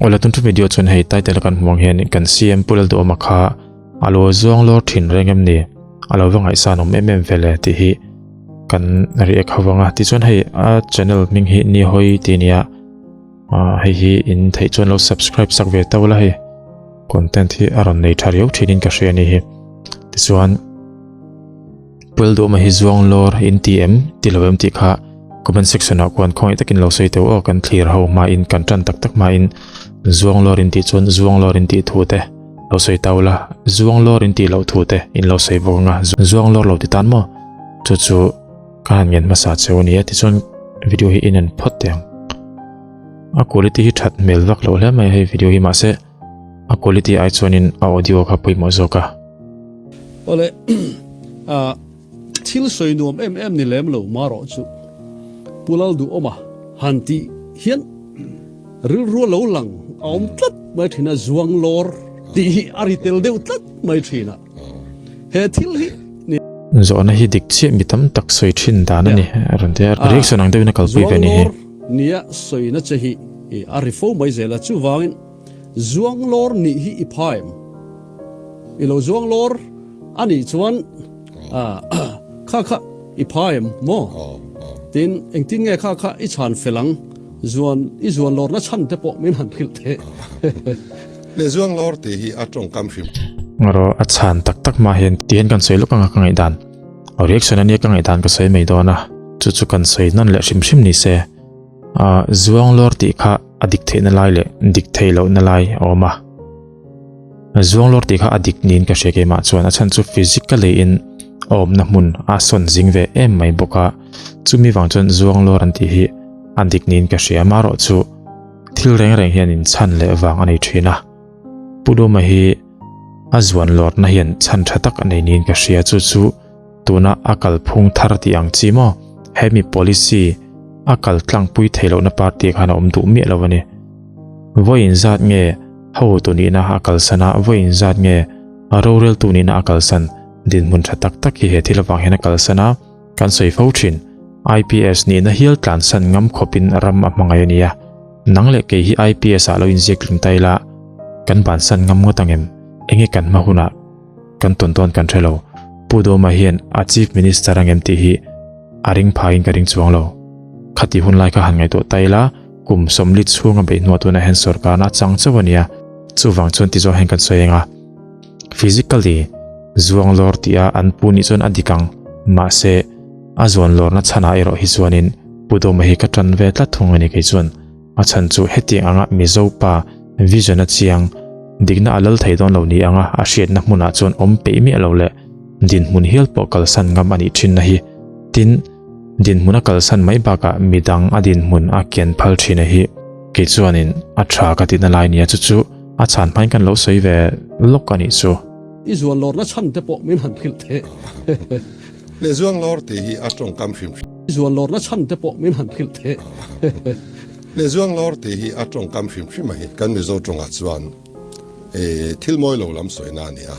Awle tun thu video chuan hei title kan hmuh ang hian kan CM Pu Lalduhawma kha a lo zuang lawr thin reng em ni? A lo va ngaihsan awm em em ve le tih hi kan react ho vang a. Tichuan hei a channel hming hi Ni Hawi tih a ni a, hei hi in theih chuan lo subscribe sak ve tau la hei. Content hi a rawn nei tha riau thinin ka hria a ni hi. Tichuan Pualduhma hi zuang lawr in ti em ti lo em tih kha comment section ah khuan khawngaih takin lo sawi teuh aw kan thlir ho hmain kan tan tak tak hmain zuang lawr in tih chuan zuang lawr in tih thu te lo sawi tau la zuang lawr in tih loh thu te in lo sawi bawk anga zuang lawr lo ti tan maw chu chu ka han ngen hmasa cheu a ni a tichuan video hi in en phawt teh ang a quality hi that hmel vak loh hle mai hei video hi mahse A quality ai chuanin a audio kha pawimawh zawk a. Awle, thil sawi nuam em em ni lem lo marawh chu Pu Lalduhawma han tih hian rilru a lo lang a awm tlat mai thin a, zuang lawr tih hi a ri tel deuh tlat mai thin a, he thil hi ni. Zawhna hi dik chiah mi tam tak sawi thin dan a ni, a rawn ti a, reaction ang deuhin a kalpui ve a ni hi. Zuang lawr nia sawina che hi a ri fo mai zel a, chuvangin Zuang lawr nih hi i pha em? I lo zuang lawr a nih chuan kha kha i pha em maw? Tin, engtin nge kha kha i chhan fel ang? Zuan, i zuan lawrna chhan te pawh min han hrilh teh. Le zuang lawr tih hi a tawngkam hrim. Rawh a chhan tak tak hma hian ti hian kan sawi lawk anga ka ngaihdan. Reaction ania ka ngaihdan ka sawi mai dawn a, chu chu kan sawi nawn leh hrim hrim ni se. Zuang lawr tih kha a dik theihna lai leh dik theih lohna lai a awm a. Zuang lawr tih kha a dik niin ka hria keimah chuan a chhan chu physically in a awmna hmun a sawn zing ve em mai bawk a, chumi vang chuan zuang lawr an tih hi a dik niin ka hria. Amaherawh chu thil reng reng hian in chhan leh vang a nei thin a, Pu Duma hi a zuan lawrna hian chhan tha tak a nei niin ka hria chu chu Tuna a kalphung thar tih ang chi maw? Hemi policy a kal tlangpui theih lohna party khan a awm duh miah lo a ni. Vawiin zat nge hotu nihna a kalsan a, vawiin zat nge a roreltu nihna a kalsan dinhmun tha tak tak hi he thil avang hian a kalsan a, kan sawi fo thin. IPS nihna hial tlansan ngam khawpin ram a hmangaih a nia. Nang leh kei hi IPS ah lo inziak tling ta ila kan bansan ngam ngawt ang em? Enge kan hma hunah Kan tawn tawn kan hre lo. Pu Dawma hian a Chief Minister ang em tih hi a ring phaiin ka ring chuang lo. Khati hun lai kha han ngaihtuah ta ila, kum 40 chhunga beih hnuah tunah hian sorkarna a chang chauh a nia. Chuvang chuan ti zawng hian kan sawi eng a. Physically, zuang lawr tih a an pu nih chuan a dik ang. Mahse, a zuan lawrna chhanah erawh hi chuanin Pu Dawma hi ka tan ve tlat thung a ni kei chuan. A chhan chu hetiang anga Mizo pa vision a chiang, dikna a lal thei dawn lo ni anga a hriatna hmunah chuan awm peih miah lo leh dinhmun hial pawh kalsan ngam a nih thinna hi. Tin, dinhmun a kalsan mai bakah midang a dinhmun a kian phal thina hi kei chuanin a tha ka tihna lai nia chu chu a chhan hmain kan lo sawi ve lawk a nih chu. I zuan lawrna chhan te pawh min han hrilh teh. Le zuang lawr tih hi a tawngkam hrim hrim. I zuan lawrna chhan te pawh min han hrilh teh. Le zuang lawr tih hi a tawngkam hrim hrim a hi kan Mizo tawngah chuan thil mawi lo lam sawina a ni a.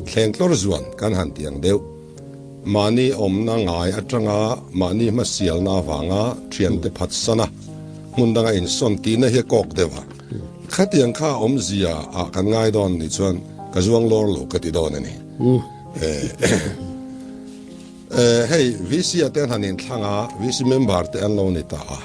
Thleng tlawr zuan kan han ti ang deuh. Mahni awmna ngai atanga mahni hmasialna avanga thiante phatsana hmun danga insawn tihna hi a kawk deuh a. Khatiang kha awmzia ah kan ngai dawn nih chuan ka zuang lawr lo ka ti dawn a ni. Hei VC a te an han inthlang a, VC member te an lo ni ta a.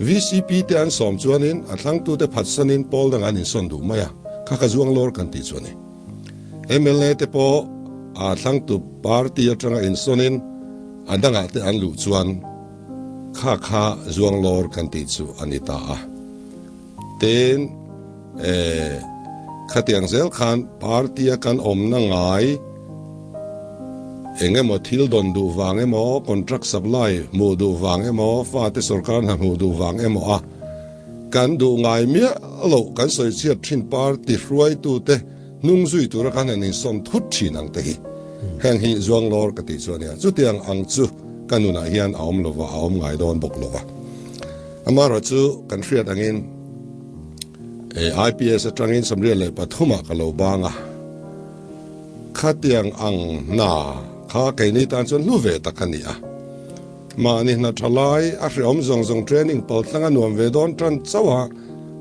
VCP te an sawm chuanin a thlangtute phatsanin pawl dangah an insawn duh mai a, kha ka zuang lawr kan tih chu a ni. Mla te pawh a thlangtu party atanga insawnin a dangah te an luh chuan kha kha zuang lawr kan tih chu a ni ta a. Tin, khatiang zel khan party a kan awmna ngai eng emaw thil dawn duh vang emaw, contract supply hmuh duh vang emaw, fate sorkar hna hmuh duh vang emaw a kan duh ngai miah loh kan sawi chhiat thin party hruaitute hnung zui tura kan han insawn thut thin ang te hi heng hi zuang lawr ka tih chu a nia. Chutiang ang chu ka nunah hian a awm lova, a awm ngai dawn bawk lova. Amaherawh chu kan hriat angin IPS atangin 73 ah ka lo bang a, khatiang ang hna kha keini tan chuan hlu ve tak a ni a. Mahni hna tha lai a hreawm zawng zawng training pal tlang a nuam ve dawn tan chauh a,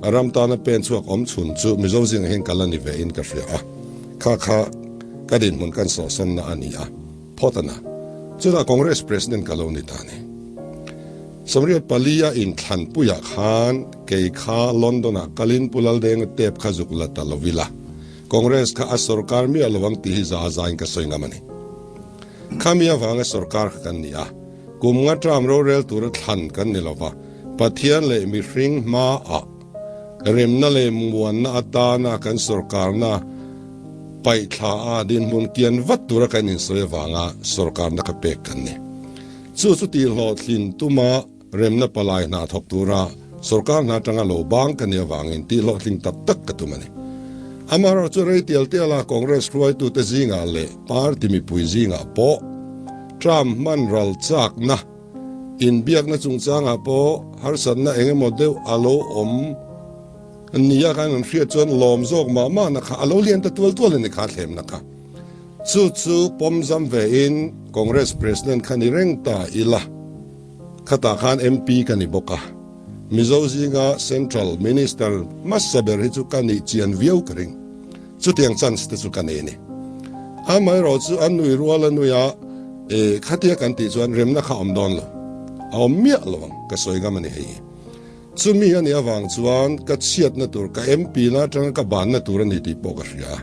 Ram tana pen chhuak awm chhun chu Mizo zingah hian ka la ni ve in ka hria a, kha kha ka dinhmun kan sawhsawnna a ni a, phawt a na. Chutah Congress President ka lo ni ta a ni. 44 a inthlanpuiah khan kei kha London-ah kalin Pu Laldenga tep kha zuk la ta lo ila, Congress kha a sorkar miah lo ang tih hi za zain ka sawi ngam a ni. Khami avanga sorkar kha kan ni a, kum nga term rorel tura thlan kan ni lo va, Pathian leh mihring hmaah remna leh muanna atana kan sorkarna paihthla a dinhmun kian vat tura kan insawi avanga sorkarna kha pek kan ni. Chu chu tihhlawhtlin tuma Remna palai hna thawk tura sorkar hna atanga lo bang ka nih avangin tihhlawhtling tak tak ka tum a ni. Amaherawhchu chu rei tial tiala Congress hruaitute zingah leh party mipui zingah pawh Trump hman ral chakna inbiakna chungchangah pawh harsatna eng emaw deuh a lo awm nia khan an hriat chuan lawm zawk mah mahna kha a lo lian ta tual tual a ni kha thlemna kha. Chu chu pawmzam vein Congress President kha ni reng ta ila. Khatah khan MP ka ni bawk a, Mizo zinga Central Minister hmasa ber hi chu ka nih chian viau ka ring. Chutiang chance te chu ka nei a ni. Amaherawh chu an nui rual a nui a, e, khatia kan tih chuan remna kha a awm dawn lo. A awm miah lo ang, ka sawi ngam a ni hei hi. Chumi a nih avang chuan ka chhiatna tur, ka MP na atanga ka banna tur a ni tih pawh ka hria a.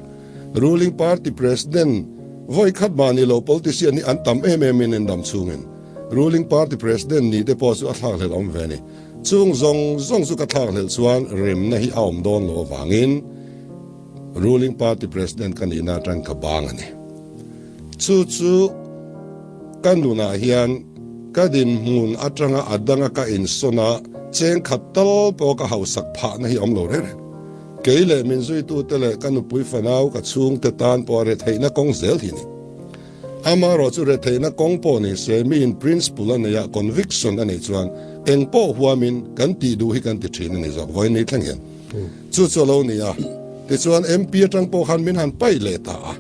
Ruling Party President vawi khat mah ni lo politician hi an tam em em in an dam chhungin Ruling Party President nih te pawh chu a thlakhlelh awm ve a ni. Chung zawng zawng chu ka thlakhlelh chuan remna hi a awm dawn loh avangin Ruling Party President ka nihna atang ka bang a ni. Chu chu ka nunah hian ka dinhmun atanga a danga ka insawn a, cheng khat tal pawh ka hausak phahna hi a awm lo reng reng. Kei leh min zuitute leh ka nupui fanau ka chhungte tan pawh a retheihna kawng zel hi a ni. Amaherawh chu retheihna kawng pawh ni se miin principle a neih a, conviction a neih chuan eng pawh huamin kan tih duh hi kan ti thin a ni zawk vawiin ni thleng hian. Chu chu a lo ni a, tichuan MP atang pawh khan min han paih leh ta a.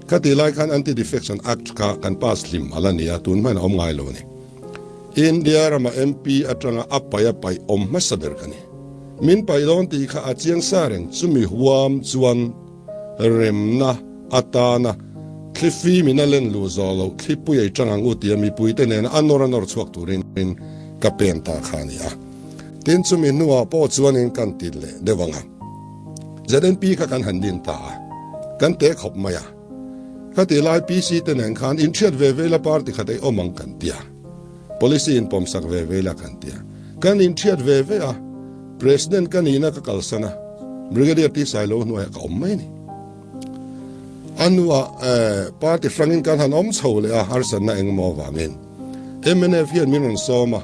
Khatih lai khan Anti-Defection Act kha kan pass hlim a la ni a, tun hmain a awm ngai lo a ni. India rama MP atanga a paih a paih awm hmasa ber ka ni. Min paih dawn tih kha a chiang sa reng, chumi huam chuan Remna atana thlifi min a len luh zawh loh thlipui ei tang ang u tia mipuite nena a nawr a nawr chhuak turin ka pen ta kha a ni a. Tin, chumi hnuah pawh chuanin kan ti leh deuh ang a. ZNP kha kan han din ta a, kan te khawp mai a. Khatih lai PC te nen khan inhriat ve ve ila party khat ei awm ang kan ti a. Policy inpawmsak ve ve ila kan ti a. Kan inhriat ve ve a. President ka nihna ka kalsan a, Brigadier T Sailo hnuaiah ka awm mai a ni. A hnuah party hrangin kan han awm chho leh a, harsatna engemaw avangin mnf hian min rawn sawm a,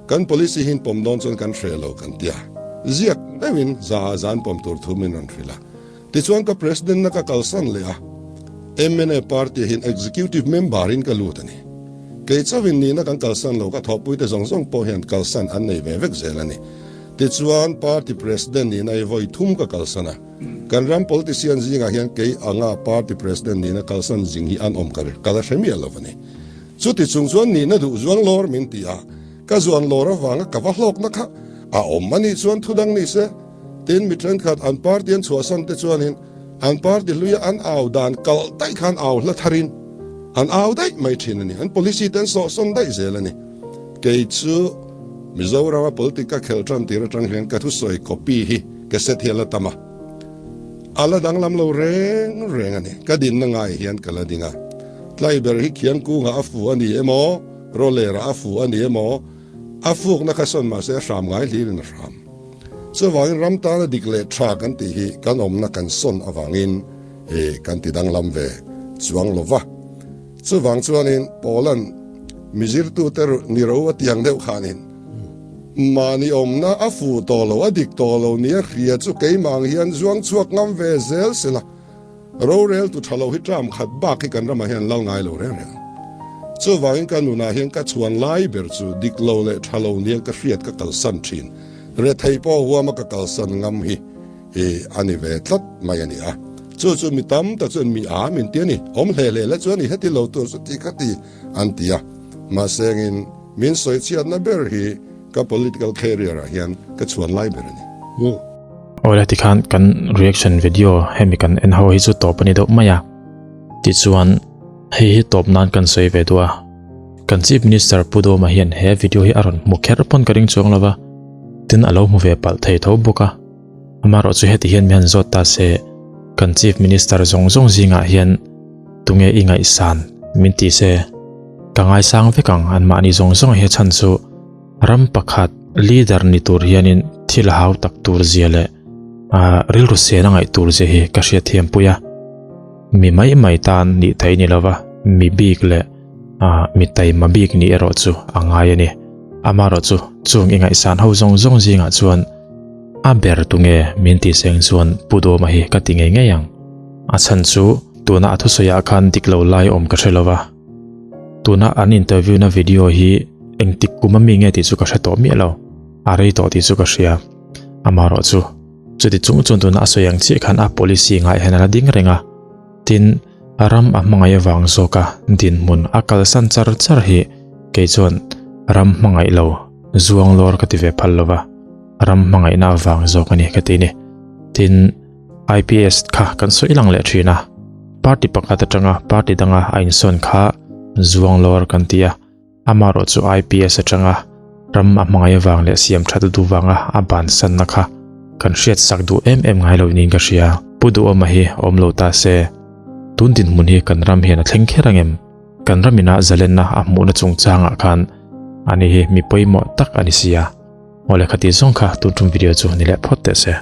kan policy hi inpawm dawn chuan kan hreh lo kan ti a, ziak deuhin za zan pawm tur thu min rawn hrilh a. Tichuan ka President na ka kalsan leh a, mnf party hian Executive Member in ka lut a ni. Kei chauhin nihna kan kalsan lo, ka thawhpuite zawng zawng pawh hian kalsan an nei ve vek zel a ni. Tichuan Party President nihna hi vawi thum ka kalsan a, kan ram politician zingah hian kei anga Party President nihna kalsan zing hi an awm ka ka la hre miah lo a ni. Chuti chung chuan nihna duh zuang lawr min ti a, ka zuan lawr avanga ka va hlawkna kha a awm a nih chuan thudang ni se. Tin, mi thenkhat an party an chhuahsan te chuanin an party hluia an au dan kalh daih khan au hla tharin an au daih mai thin a ni. An policy te an sawhsawn daih zel a ni. Kei chu Mizorama politic ka khelh tan tir atang hian ka thusawi copy hi cassette hi a la tam a, a la danglam lo reng reng a ni. Ka dinna ngai hian ka la ding a, tlai ber hi khiang kungah a fu a ni emaw, rawlerah a fu a ni emaw, a fukna kha sawn mahse a hram ngai hlirin a hram. Chuvangin ram tana dik leh tha kan tih hi kan awmna kan sawn avangin kan ti danglam ve chuang lo va. Chuvang chuanin Paula'n mi zirtute ni ro a tiang deuh khanin mahni awmna a fuh tawh lo, a dik tawh lo nia hria chu keimah ang hian zuang chhuak ngam ve zel sela, Rorel tu tha lo hi term khat bak hi kan ramah hian lal ngai lo reng reng. Chuvangin ka nunah hian ka chhuan lai ber chu dik lo leh tha lo nia ka hriat ka kalsan thin. Rethei pawh huama ka kalsan ngam hi i a ni ve tlat mai a ni a. Chu chu mi tam tak chuan mi a min ti a ni. Awm hle hle la chuan i heti lo tur chu ti kha ti an ti a. Mahsengin min sawichhiatna ber hi ka political career ah hian ka chhuan lai ber a ni. Awle tikhan kan reaction video hemi kan en ho hi chu tawp a ni deuh mai a. Tichuan hei hi tawp nan kan sawi ve duh a. Kan Chief Minister Pu Dawma hian he video hi a rawn hmu kher pawn ka ring chuang lo va, tin a lo hmu ve palh thei tho bawk a. Amaherawh chu heti hian mi han zawt ta se, kan Chief Minister zawng zawng zingah hian tunge i ngaihsan min ti se, ka ngaisang vek ang anmahni zawng zawng hi a chhan chu ram pakhat leader ni tur hianin thil a hau tak tur zia leh rilru sen a ngaih tur zia hi ka hriatthiam pui a. Mi mai mai tan nih theih ni lova mi bik leh mi taima bik nih erawh chu a ngai a ni. Amaherawh chu chung i ngaihsan ho zawng zawng zingah chuan a ber tunge min tih seng chuan Pu Dawma hi ka ti ngei ngei ang. A chhan chu tuna a thusawiah khan dik lo lai awm ka hre lova. Tuna an interview na video hi engtik kum ami nge tih chu ka hre tawh miah lo. A rei tawh tih chu ka hria. Amaherawh chu chuti chung chuan tuna a sawi ang chiah khan a policy ngaiah hian a la ding reng a. Tin, ram a hmangaih avang zawka dinhmun a kalsan char char hi kei chuan ram hmangaih lo zuang lawr ka ti ve phal lova, ram hmangaihna avang zawk a ni ka ti ni. Tin, IPS kha kan sawi lang leh thin a, party pakhat atanga party danga a insawn kha zuang lawr kan ti a, amaherawh chu IPS atanga ram a hmangaih avang leh siam that a duh vanga a bansanna kha kan hriat sak duh em em ngai lo niin ka hria. Pu Duhawma hi awm lo ta se, tun dinhmun hi kan ram hian a thleng kher ang em? Kan ram ina zalenna a hmuhna chungchangah khan ani hi mi pawimawh tak a ni si a. Awle khati zawng kha tun tum video chu ni leh phawt teh se.